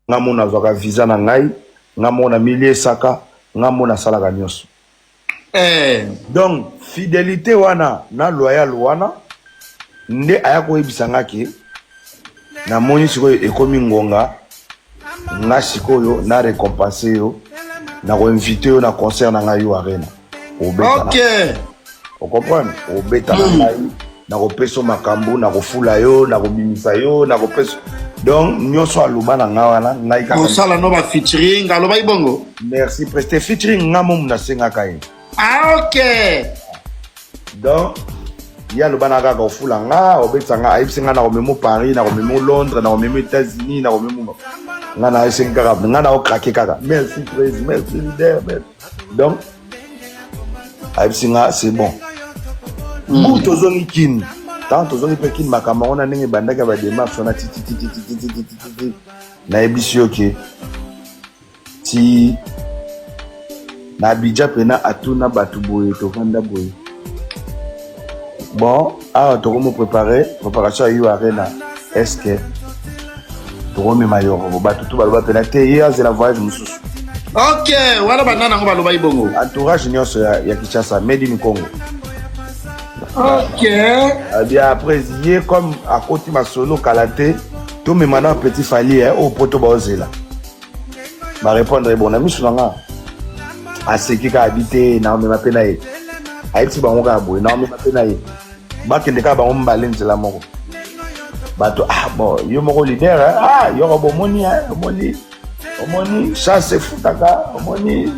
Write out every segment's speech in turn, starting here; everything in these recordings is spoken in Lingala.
Nga moko nazwaka visa na ngai, nga moko namiliesaka, nga moko nasalaka nyonso. Eh. Donc fidelite wana na loyal wana nde aya koyebisa nga ke namoni sikoyo ekomi ngonga nga sikoyo na recompense yo na koinvite yo na concert na ngai yo arena obeta okay. Ocomprendre obeta na ngai nakopesa yo makambo, nakofula yo, nakobimisa yo, nakopesa donc nyonso aloba na ngai wana ngai kaka kosala no ba featuring alobaki bongo. Merci preste featuring nga momu nasengaka ye. Ah, ok. Donc ye aloba na kaka ofula nga, obetisa nga, ayebisi nga nakomema Paris, nakomema Londres, nakomema États-Unis, nakomema nga na esengi kaka nga na okrake kaka merci presi, merci leader, merci. Donc ayebisi nga c'est bon. Bu tozongi Kini, ntango tozongi mpe Kini, makambo yango na ndenge ebandaki ya badémarche wana titititititititi, nayebisi yo ke ti na Abidjan mpena atuna bato boye, tovanda boye, bon, awa tokomo prépare préparation ya U Arena, est ce que tokomema Yorobo? Bato tu baloba mpena te, ye azela voyage mosusu. Ok, wana banana yango balobaki bongo. Entourage nyonso ya Kinshasa, made in Congo. Ok. Bien, après ye comme akoti masolo kala te, tomema na petit Fally oyo po to baozela barépondre bon na miso na nga, aseki kaka bi te, naomema mpe na ye. Ayebisi bango kaka boye, naomema mpe na ye, bakende kaka bango mibale nzela moko. Bato, ah bon, yo moko leader, ah yoko bomoni, omoni, omoni chance efutaka, omoni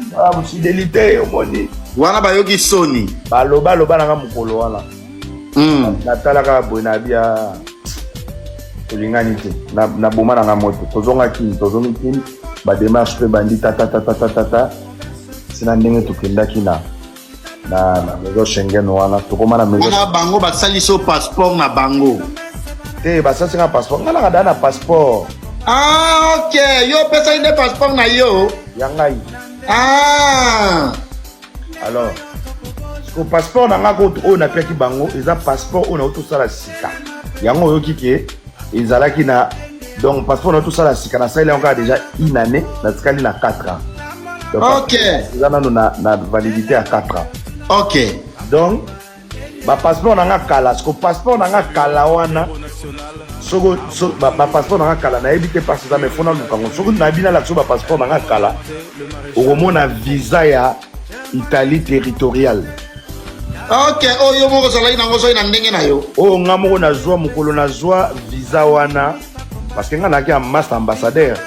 fidélité, omoni. Wana bayoki soni. Baloba loba nanga mokolo wana. Natalaka boye na bia tolingani te, naboma nanga moto. Tozonga Kini, tozongi Kini, badémarche mpe bandi tatatatatata sina ndenge tokendaki na maison Schengen wana, tokóma na maison. Wana bango basalisi yo passeport na bango? Te, basalisi nga passeport, nga naka daa na passeport. Ah, ok, yo opesaki nde passeport na yo? Ya ngai. Ah. Alors siko passeport na nga oyo napiaki bango eza passeport oyo nauti tosala sika. Yango oyoki ke ezalaki na, donc passeport nauti tosala sika, nasaleli yango kaka déjà une année, natikali na 4 ans. Donc, eza nano na validité ya 4 ans. Donc bapasseport na nga kala, siko passeport na nga kala wana, soko so, bapasseport na nga kala nayebi te mpasi eza, mais faut naluka ngo. Soki nayebi nalakisa bapasseport na nga kala, okomona visa ya Italie territorial. Ok, oyo moko ozalaki nango soki na ndenge na yo? Oyo nga moko nazwa mokolo nazwa visa wana, parce que nga nayaki ya master ambassadeur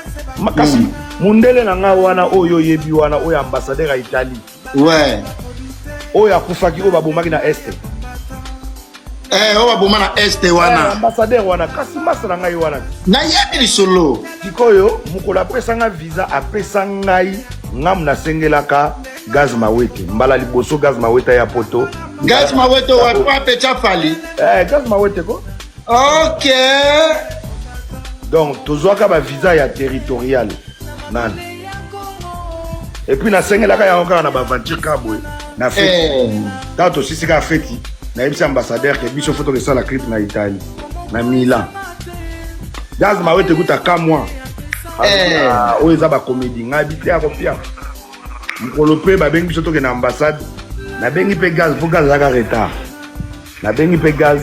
kasi mundele na nga wana oyo oyebi wana, oyo ambassadeur ya Italie oyo akufaki, oyo babomaki na Est. Eh, oyo baboma na Est wana. Ambassadeur wana kasi masa na ngai wana. Nayebi lisolo. Sikoyo mokolo apesa nga visa, apesa ngai ngamu nasengelaka Gaz Mawete mbala liboso, Gaz Mawete ya poto. Gaz Mawete wapi apetya Fally? Eh, Gaz Mawete ko. Donc tozwaka bavisa ya territorial nani, et puis nasengelaka yango kaka na baaventure kaka boye na feti. Ntango tosisi kaka feti, nayebisi ambassadeur ke biso faut tokesala clip na Italie, na Milan. Gaz Mawete kuta kamwa. Oyo eza bacomédie, ngai bi te akopia. Mokolo mpe babengi biso tokende na ambassade, nabengi mpe Gaz mpo Gaz azalaka retard, nabengi mpe Gaz.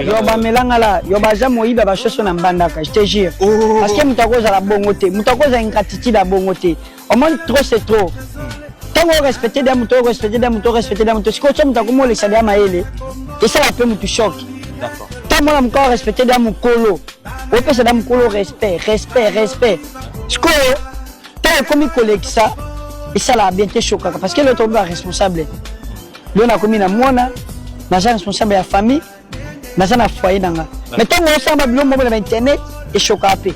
Yo bamelanga la yo baza moyibi ya basoso na Mbandaka, je te jure. Oh. Parce que moto akozala bongo te, moto akozala ingratitude ya bongo te. Omoni, trop c'est trop. Ntango orespecte da moto, orespecte da moto, orespecte da moto, sikoyo so moto akomi olekisa da mayele, esala mpe motu choc. Ntango mwana moto orespecte da mokolo, opesa da mokolo respect, respect, respect, sikoyo ntango ekomi kolekisa, esalaka bien te, chokaka. Parce que lelo tokomi baresponsable, lelo nakomi na mwana, naza responsable ya famille, naza na foyer na nga. Mais ntango osala babiloko moko na bainternet, eshokaka mpe.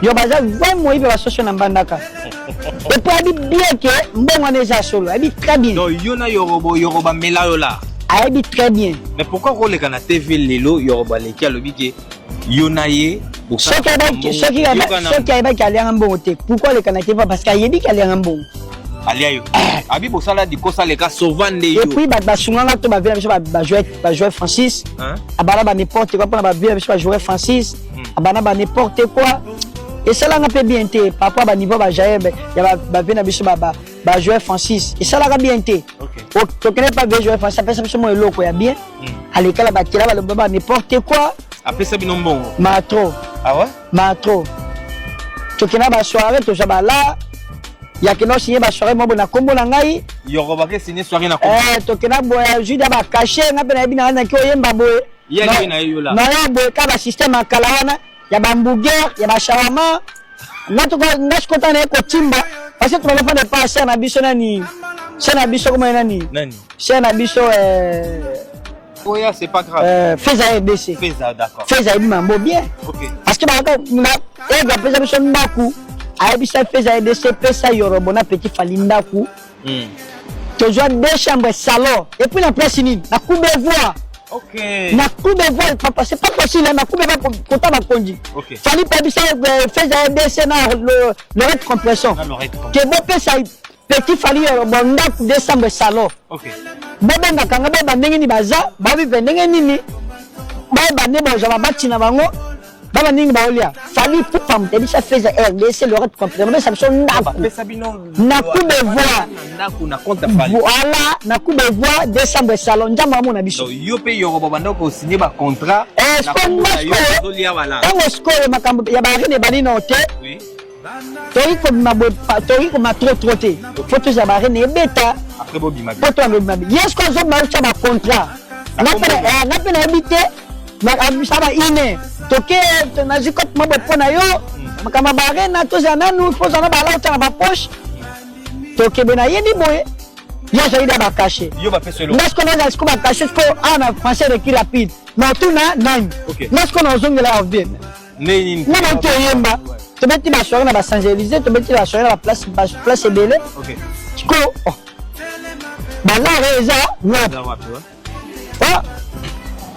Yo baza vrai moyibi ya basoso na Mbandaka. Et puis ayebi bien ke mbongo wana eza solo, ayebi très bien. Donc yo na Yorobo, Yorobo amela yo la. Ayebi très bien. Mais pourquoi koleka na TV lelo, Yorobo aleki alobi ke yo na ye? Soki ayebaki alianga mbongo te, pourquoi aleka na TV? Parce que ayebi ke alianga mbongo. Alia yo abi bosala dikosa leka sova nde yo. Et puis bato basunganga to bavie na biso bajouer Francis abana ba n'importe quoi mpona bavie na biso bajouer Francis abana ba n'importe quoi esalanga mpe bien te par rapport baniveau bajaye ya bavie na biso bajouer Francis esalaka bien te. Tokende pa vie jouer Francis, apesa biso mwa eloko ya bien, alekala bakela baloba ba n'importe quoi. Apesa bino mbongo? Matro. Ah ouais? Matro. Tokenda basoirée, tozwa bala yakenda osinye basoirée moko na nkombo na ngai. Yoko bake signer soirée na Tokenda boye juda bacachet nga mpe nayebi na ngai naki oyemba boye. Ye ngai na yo la. Naya boye ka basystème ya kala wana ya bahamburger, ya bashawama. Nga sikota na ye kotimba parce que tobanda pa cher na biso nani, cher na biso komona nani? Nani? Cher na biso. Oya, c'est pas grave. Feza RDC. Feza, d'accord. Feza ayebi mambo bien. Parce que balaka ego apesa biso ndaku, ayebisa Feza RDC pesa Yorobo na Petit Fali ndaku. Tozwa deux chambres, salon, et puis na place nini, na Courbevoie. Na Courbevoie, papa, c'est pas possible, na Courbevoie kota bakonzi. Fali mpe ayebisa Feza RDC na Lorette Compression ke bopesa Petit Fali Yorobo ndaku, deux chambres, salon. Bobengaka nga, boyeba ndenge nini baza baobipe, ndenge nini bayeba nde bozwa babati na bango, baba ndenge baolia. Fali pupa moto ayebisa Feza RDC, Lorette Compression, bopesa biso ndako na Courbevoie. Ndako na compte Fali. Voilà, na Courbevoie, deux chambres, salon. Nzambe amona biso. Yo mpe Yorobo banda kosigner bacontrat. Ntango sikoyo makambo ya baarène ebandi nao te, toyei kobima boye, toyei kobima trop trop te, faut tozala baarène ebeta po toyanga obima. Ye sikoyo azobima, otya bacontrat nga mpe nayebi te, abisa ba ine toke nazwi kote mwa boye mpo na yo makambo ya baarène, tozala nanu mpo ozala na bala otya na bapoche. Tokebe nayebi boye, ye azali da bacachet. Nga sikoyo nazala sikoyo bacachet sikoyo awa na français reki rapide na otuna nani. Nga sikoyo nazongela ya bien nga na uti oyemba, tobeti basoirée na baChamps-Élysées, tobeti basoirée na baplace ebele. Sikoyo balare eza wapi?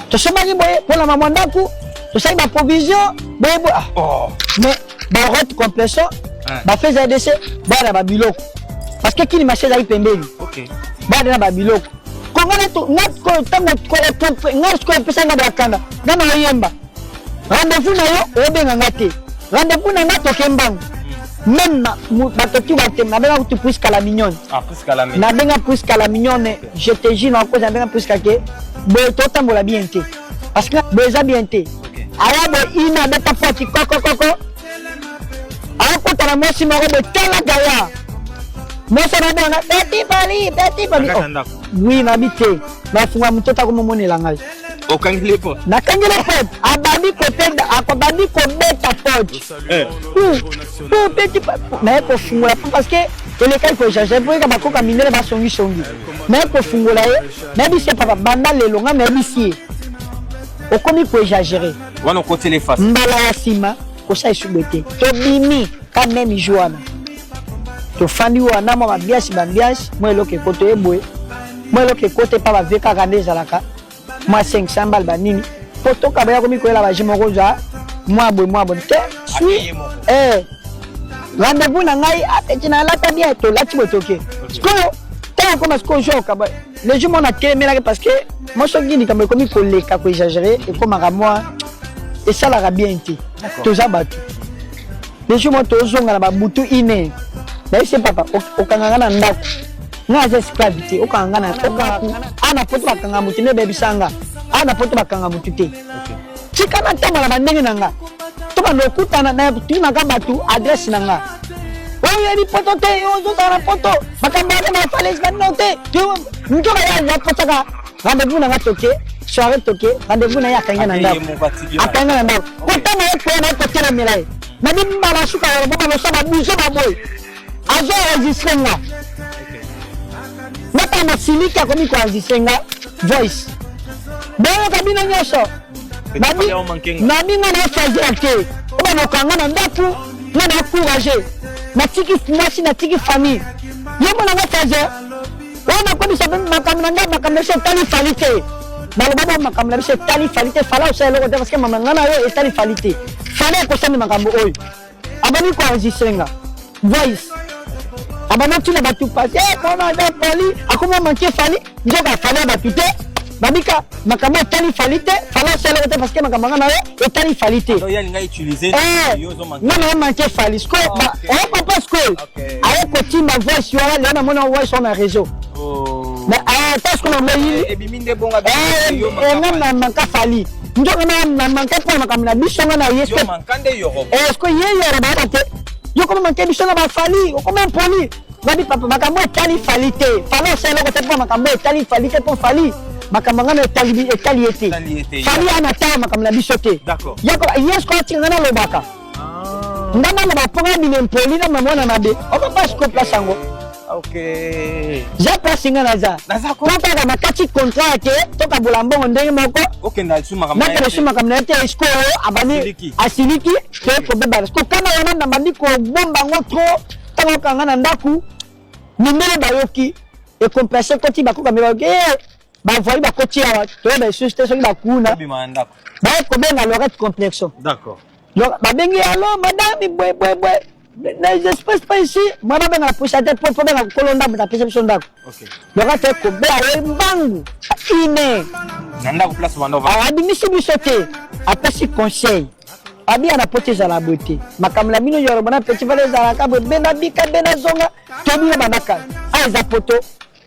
Tosomaki boye mpona mamwa ndako, tosali baprovision boye boye, mais barote compression bafeza EDC bana babiloko parce que kini marché ezali pembeni, bana na babiloko konga. Ntango nga sikoyo epesa nga bakanda, nga na oyemba, rendez-vous na yo obenga nga te, rendez-vous na nga toke mbangu. Même bato tu batema, nabenga kutu Priska la mignonne, nabenga Priska la mignonne, je te jure, na koza nabenga Priska ke boye totambola bien te parce que boye eza bien te. Aya boye ina abeta poti kokokoko, akota na mwasi moko boye, tala gaya mwasi anabenga Petit Fali, Petit Fali. Oui, nabi te, nafunga moto tako momonela ngai. Okangeli porte? Nakangeli porte. Abandi kotenda, abandi kobeta porte petit, naye kofungola parce que elekaki koexagérer po eka bakoka mindele basongisongi. Naye kofungola ye, nayebisi ye: "Papa, banda lelo nga nayebisi ye, okomi koexagérer." Wana okoteli face. Mbala ya nsima kosala esubo te. Tobimi ka même jour wana, tofandi wana mwa babiasi bambiasi, mwa eloko ekota ye boye, mwa eloko ekota epa bavie kaka nde ezalaka mwa 500 bale banini po tokaba ya komi koyela baje moko ozwa mwa boye mwa boye te. Sui rendez-vous na ngai apeti nalata bien, tolati boye, toke. Sikoyo ntango akoma sikoyo jour okaba, le jour mona atelemelaki parce que moi soki likambo ekomi koleka koexagérer, ekomaka mwa esalaka bien te, toza bato. Le jour mo tozonga na babutu ine, nayebisi: "Papa, okanganga na ndako, nga aza esclave te, okanga nga na ndako. Ana poto bakanga motu nde bebisa nga, ana poto bakanga motu te. Tika natambola bandenge na nga." Tobanda okutana, tunaka bato adresse na nga: "Oyebi poto te, ozozala na poto, makambo wana bafalesi banino te." Nzoka ye apotaka rendez-vous na nga, toke soirée, toke rendez-vous na ye, akangi na ndako, akangi na ndako. Kotanga ye koya na ye kotelemela ye, nabi mbala suka ya bo balosa babiso baboye, azo enregistrer nga. Nata masiliki, akomi koenregistrer nga voice, boyoka bino nyonso. Nabi nga na choisir te o banokanga na ndako, nga na courage, natiki mwasi, natiki famille, ye mona nga choisir oyo nakomisa makambo na ngai. Makambo na biso etali Fali te, baloba bo makambo na biso etali Fali te. Fala osala eloko te parce que mama nga na yo etali Fali te. Fali akosami makambo oyo, abandi koenregistrer nga voice. Abanda tuna bato pasi, eh, mwana aza Fally, akoma manke Fally, nzoka Fally ya bato te. Babika makambo etali Fally te, Fally asalaka te parce que makambo nga na yo etali Fally te. Eh, nga na yo manke Fally. Sikoyo, ah, oyo papa sikoyo aye kotimba voice wana, lelo namona voice wana na réseau. Oh. Mais ata sikoyo namoni nga na manka Fally. Nzoka na manka mpo na makambo na biso nga na ye. Sikoyo ye yoro bayaka te. Yo koma manke biso na ba Fally, okoma impoli. Babi papa makambo etali Fally te. Fally osala eloko te mpo makambo etali Fally te mpo Fally makambo nga na etali etali ye te. Fally ana tala makambo na biso te. Yako Yesu ko atika nga nalobaka. Ah. Nga naloba mpo nga bina impoli na mwana mabe. Oko pas ko place yango. Ok. Ja place nga naza. Naza ko. Kaka na kati contrat ke tokabola mbongo ndenge moko. Okenda lisusu makambo. Nakenda lisusu makambo na ye te sikoyo abandi asiliki toye kobebana sikoyo kama wana nabandi kobomba yango trop ntango okanga na ndako mindele bayoki ekompresse ekoti bakoka me bayoki eh, bavoyi bakoti awa toyeba lisusu te soki bakuna baye kobenga lorette complexion babengi alo madame bwe bwe bwe n'espèce pas ici moi babenga na pusa te po benga kolo ndako tapesa biso ndako lorette ekobeya ye mbangu ine abimisi biso te apesi conseil Abi na poto ezala boye te. Makambo na bino yorobo na petit fale ezalaka boye bena bika bena zonga to bino banda kala. A eza poto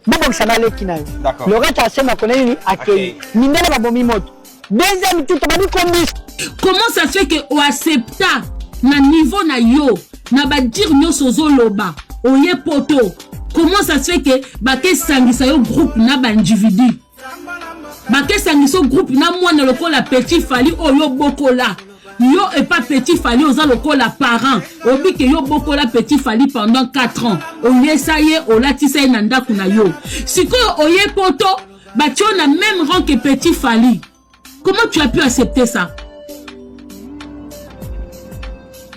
bobongisa na leki na yo. Lorette asema kona nini akei. Mindele babomi moto. Deuxième tuto babi kombisi. Comment ça fait que o accepta na niveau na yo na ba dire nyonso ozoloba oye poto comment ça se fait que bakesangisa yo groupe na ba individu bakesangisa groupe na mwana lokola petit fali oyo bokola yo epa petit fali oza lokola parent obike yo bokola petit fali pendant 4 ans oliesa ye olatisa ye na ndako na yo sikoyo oye poto batio na même rang que petit fali comment tu as pu accepter ça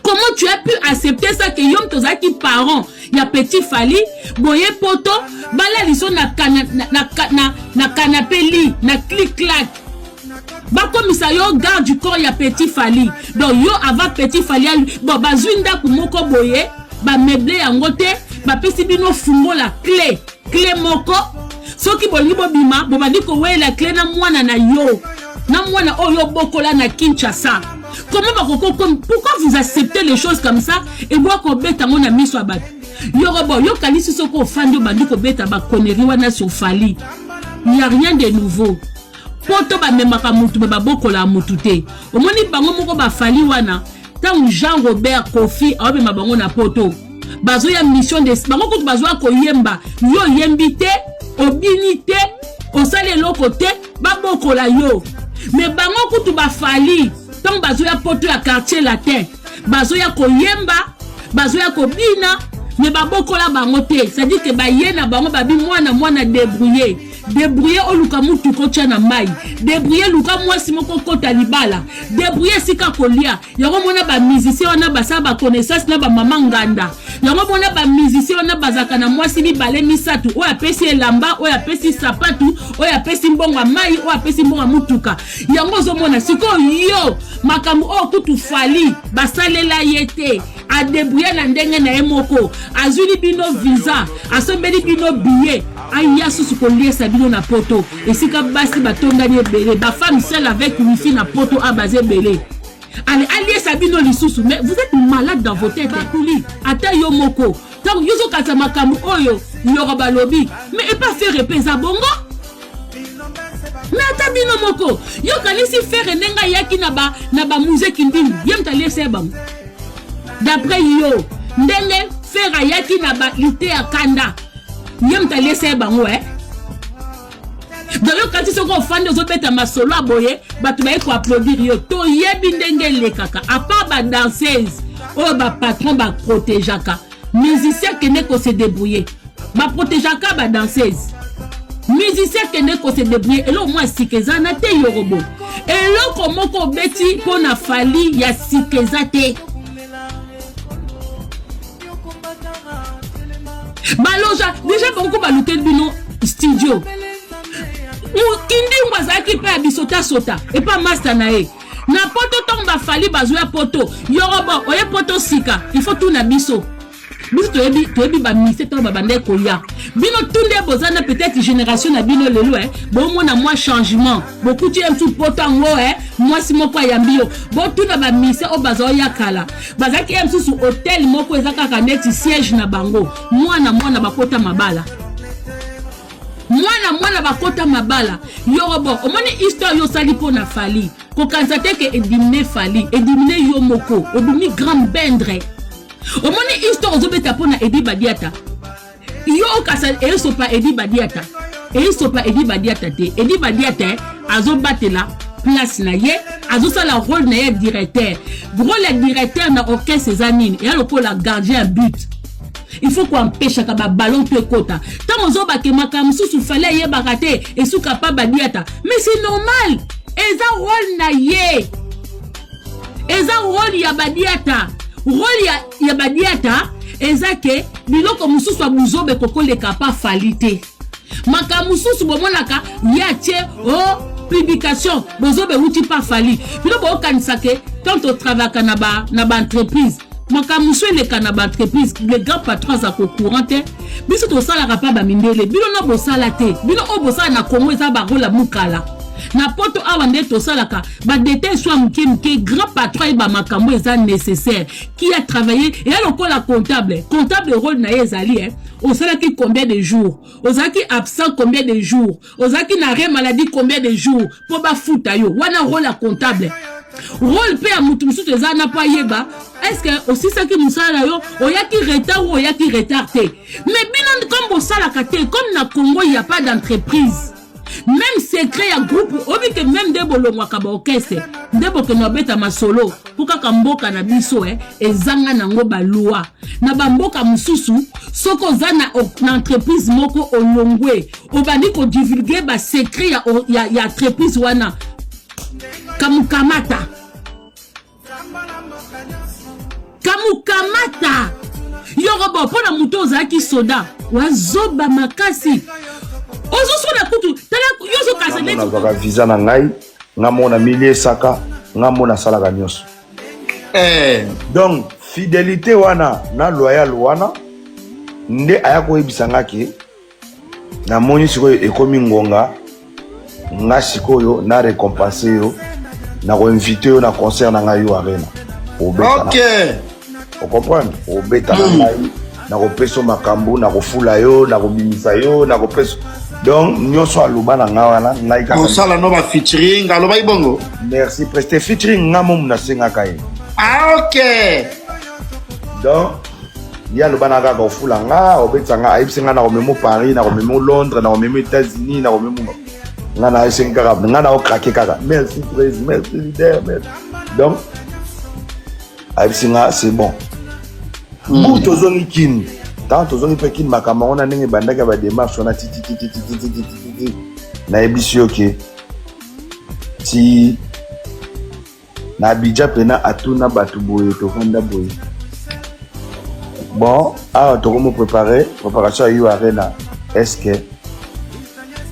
comment tu as pu accepter ça que yo moto ozalaki parent ya petit fali boye poto balaliso na, na, na, na, na canapé lit na clic clac bakomisa yo garde du corps ya petit fali donc yo avant petit fali bon bazwi ndako moko boye bameuble yango te bapesi bino fungola clé clé moko soki bolingi bobima bobandi kowela clé na mwana na yo na mwana oyo obokola na kinshasa comment bakoko pourquoi vous acceptez les choses comme ça eboya kobeta yango na miso ya bato yorobo yokanisi soki ofandi obandi kobeta baconnerie wana sur fali ya rien de nouveau poto bamemaka mutu me babokolaka mutu te omoni bango moko bafali wana ntango jean robert kofi aomema bango na poto bazoya mission de bango kutu bazoya koyemba yo oyembi te obini te osali eloko te babokola yo me bango kutu bafali ntango bazoya poto ya quartier latin bazoya koyemba bazoya kobina me babokola bango te cestadire ke baye na bango babi mwana mwana debrouille debrouille oluka motuka otya na mai debrouille luka mwasi moko okota libala debrouille esika kolia yango mona bamusicien wana basala baconnaissance na bamama nganda yango mona bamusicien wana bazalaka na mwasi mibale misato oyo apesi elamba oyo apesi sapatu oyo apesi mbongo ya mai oyo apesi mbongo ya motuka yango ozomona sikoyo yo makambo oyo kutu fali basalela ye te adebrouille na ndenge na ye moko azwili bino visa asombeli bino billet aya susu koliesa bino na poto esika basi batondani ebele bafemme seule avec wifi na poto a baza ebele ale aliesa bino lisusu mais vous êtes malade dans vos têtes bakuli ata yo moko ntango yo ozokatisa makambo oyo yoro balobi mais epa fere mpe eza bongo me ata bino moko yo kanisi fere ndenge ayaki na ba na ba musée kindingu ye moto aliesa ye bango d'après yo ndenge fere ayaki na ba lite ya kanda ye moto aliesa ye bango eh? donc yo kanisi soki ofandi ozobeta masolo ya boye bato baye koaplaudir yo toyebi ndenge elekaka apart badanseuse oyo bapatron baprotegeaka musicien kende ko se débrouiller ba protegeaka ba danseuse musicien kende ko se débrouiller eloko mwa sika eza na te yorobo eloko moko obeti mpo na fali ya sika eza te baloja deja bango balukeli bino studio kindingu azalaki mpe ya bisotasota epa masta na ye na poto ntango bafali bazwa poto yorobo oye poto sika il faut tuna biso. Biso toyebi, toyebi bamise ntango babandaki koya. Bino tu nde boza na peut-être génération na bino lelo, eh, bomona mwa changement, bokuti ye mosusu poto yango, eh, mwasi moko ayambi yo. Botuna bamise oyo bazoya kala, bazalaki ye mosusu hotel moko eza kaka neti siège na bango. Mwana mwana bakota mabala, mwana mwana bakota mabala. Yorobo, omoni histoire yo osali mpo na Fally, kokanisa te ke edimine Fally, edimine yo moko, obimi grand bendre. Omoni histoire ozobeta mpo na Edi Badiata, yo okasa esopa Edi Badiata, esopa Edi Badiata te. Edi Badiata azobatela place na ye, azosala rôle na ye ya directeur. Rôle ya directeur na orchestre eza nini? Eya lokola gardien ya but, il faut koempeshaka baballon to ekota. Ntango ozobake makambo mosusu Fally ayebaka te, esuka pa Badiata, mais c'est normal, eza rôle na ye, eza rôle ya Badiata. Rôle ya Badiata eza ke biloko mosusu ya buzoba ekokoleka pa Fally te. Makambo mosusu bomonaka ye atie o publication, bozoba ewuti pa Fally. Bino boyokanisa ke tant totravaka na baentreprise, makambo mosusu eleka na baentreprise, le grand patron aza ko courant te. Biso tosalaka mpa bamindele, bino na bosala te. Bino oyo bosala na Congo eza barola mokala na poto. Awa nde tosalaka badetail so ya moke moke, grand patron ayeba makambo eza nécessaire. Qui a travaillé eya lokola comptable. Comptable, rôle na ye ezali, eh, osalaki combien de jours, ozalaki absent combien de jours, ozalaki na arrêt maladie combien de jours, mpo bafuta yo. Wana rôle ya comptable. Rôle mpe ya motu mosusu eza na mpo ayeba est ce que osisaki mosala na yo, oyaki retard ou oyaki retard te. Mais bino, comme bosalaka te, comme na Congo y a pas d'entreprise, même secret ya groupe oyebi ke même nde bolongwaka baorchestre, nde bokende babeta masolo, mpo kaka mboka na biso, eh, ezanga nango baloi. Na bamboka mosusu, soki oza na entreprise moko, olongwe, obandi kodivulge basecret ya entreprise wana, kamukamata kamukamata yorobo. Mpo na moto ozalaki soda, wazoba makasi, ozosona kutu, tala yo ozokasa neti Nazwaka visa na ngai, nga moko na miliesaka, nga moko nasalaka nyonso. Donc fidélité wana na loyal wana nde aya koyebisa nga ke namoni sikoyo ekomi ngonga nga sikoyo na récompense yo, na koinvite yo na concert na ngai yo Arena, obeta. Ocomprendre, obeta na ngai, nakopesa yo makambo, nakofula yo, nakobimisa yo, nakopesa. Donc nyonso aloba na ngai wana, ngai kaka Kosala no bafeaturing, alobaki bongo. Merci preste. Featuring, nga momu nasengaka ye. Ah, ok. Donc ye aloba na kaka ofula nga, obetisa nga, ayebisi nga nakomema Paris, nakomema Londres, nakomema États-Unis, nakomema nga. Na esengi kaka nga na okrake kaka: "Merci prés, merci leader, merci." Donc ayebisi nga: "C'est bon." Bu tozongi Kini, ntango tozongi mpe Kini, makambo yango na ndenge ebandaki ya badémarche wana titititititititi, nayebisi yo ke ti na Abidjan mpena atuna bato boye, tovanda boye. Bon, awa tokomi prépare préparation ya U Arena, est ce que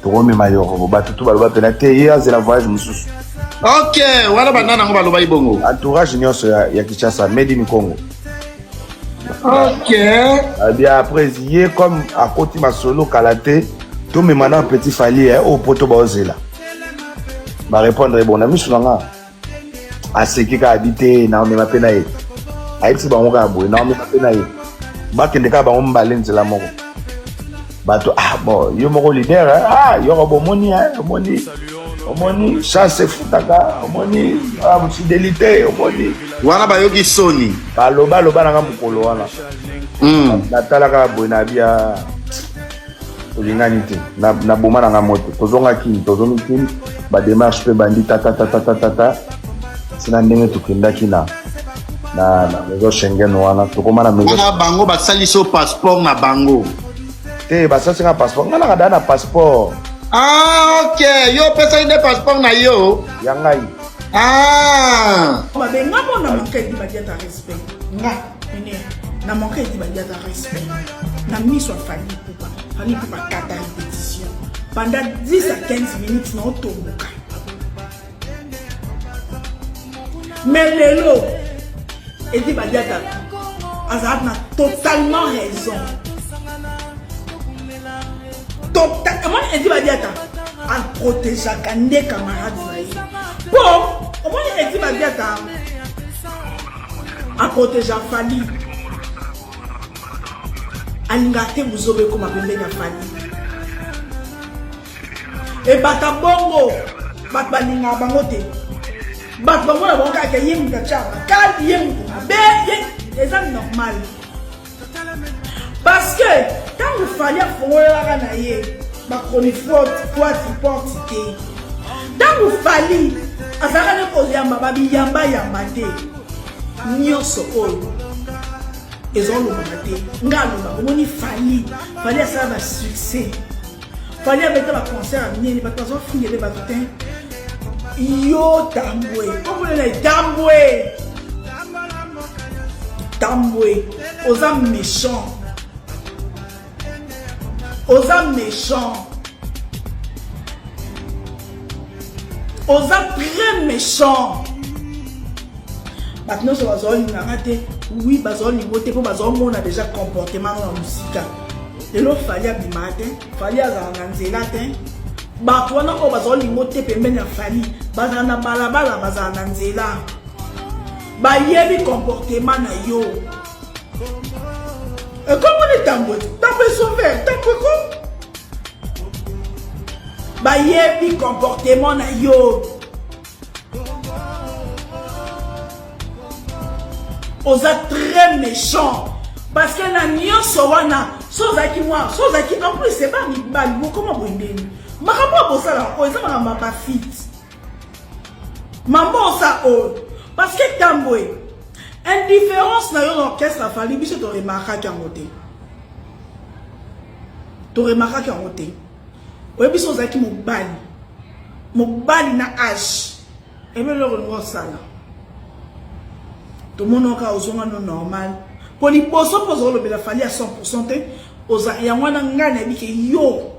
tokomema Yorobo? Bato tu baloba mpena te, ye azela voyage mosusu. Ok, wana banda nango balobaki bongo. Entourage nyonso ya Kinshasa, made in Congo. Bien, après ye comme akoti masolo kala te, tomema na petit Fally oyo po to baozela barépondre. Bon, na miso na nga aseki kaka, abi te, naomema mpe na ye. Ayebisi bango kaka boye: "Naomema mpe na ye." Bakende kaka bango mibale nzela moko. Bato: "Ah bon, yo moko leader, hein? Ah, yoko bomoni, hein? Omoni, omoni chance efutaka, omoni, ah, fidélité, omoni." Wana bayoki soni. Baloba aloba nanga mokolo wana. Natalaka boye na bia, tolingani te, naboma nanga moto. Tozonga Kini, tozongi Kini, badémarche mpe bandi tatatatatata, ntina ndenge tokendaki na maison Schengen wana, tokóma na maison. Wana bango basalisi yo passeport na bango? Te, basasinga passeport, nga naka daa na passeport. Ah, ok, yo opesaki nde passeport na yo? Ya ngai. Ah. Mabe nga mo na manque Edi Badiata respect. Nga ene na manque Edi Badiata respect na miso ya Fally Ipupa. Fally Ipupa kata répétition pendant 10 à 15 minutes na otomboka. Mais lelo Edi Badiata Azalaki na totalement raison. Total, omoni Edi Badiata aprotegeaka nde camarade na ye. Po omoni Edi Badiata aprotegea Fally. Alingaka te buzoba ekoma pembeni ya Fally. Ebata bongo bato balingaka bango te. Bato bamona bango kaka ye moto atya bakali, ye moto mabe, ye eza normal. Parce que ntango Fally afongolelaka na ye ba chronifuati porte te. Ntango Fally azalaka nde koyamba babiyambayamba te. Nyonso oyo ezolobama te. Nga alobaka omoni Fally, Fally asala ba succès. Fally abeta ba concert ya minene bato bazofingele bato te. Yo Tambwe, omonela Tambwe. Tambwe, oza méchant. Oza méchant. Oza très méchant. Bato nyonso bazolingaka te, oui bazolingo te mpo bazomona déjà comportement na mosika. Lelo Fally abimaka te, Fally azala na nzela te. Bato wana oyo bazolingo te pembeni ya Fally, bazala na balabala, bazala na nzela. Bayebi comportement na yo. Ekomo ni Tambwe, Tambwe sauveur, Tambwe ko. Bayebi comportement na yo. Oza très méchant. Parce que na nyonso wana, so ozalaki mwa, so ozalaki en plus c'est pas mibali, bokoma boye ndeni. Makambo ya bosala oyo eza makambo ya ba fit. Mambo osa oyo. Parce que Tambwe, indifférence na yo na orchestre Fally biso to remarquaki yango te. To remarquaki yango te. Oyebi so ozalaki mobali. Mobali na âge. Ebe eloko olingi osala. Tomonaka ozonga no normal. Po liboso mpo ozolobela Fally ya 100% te, oza yango wana ngai nayebi ke yo.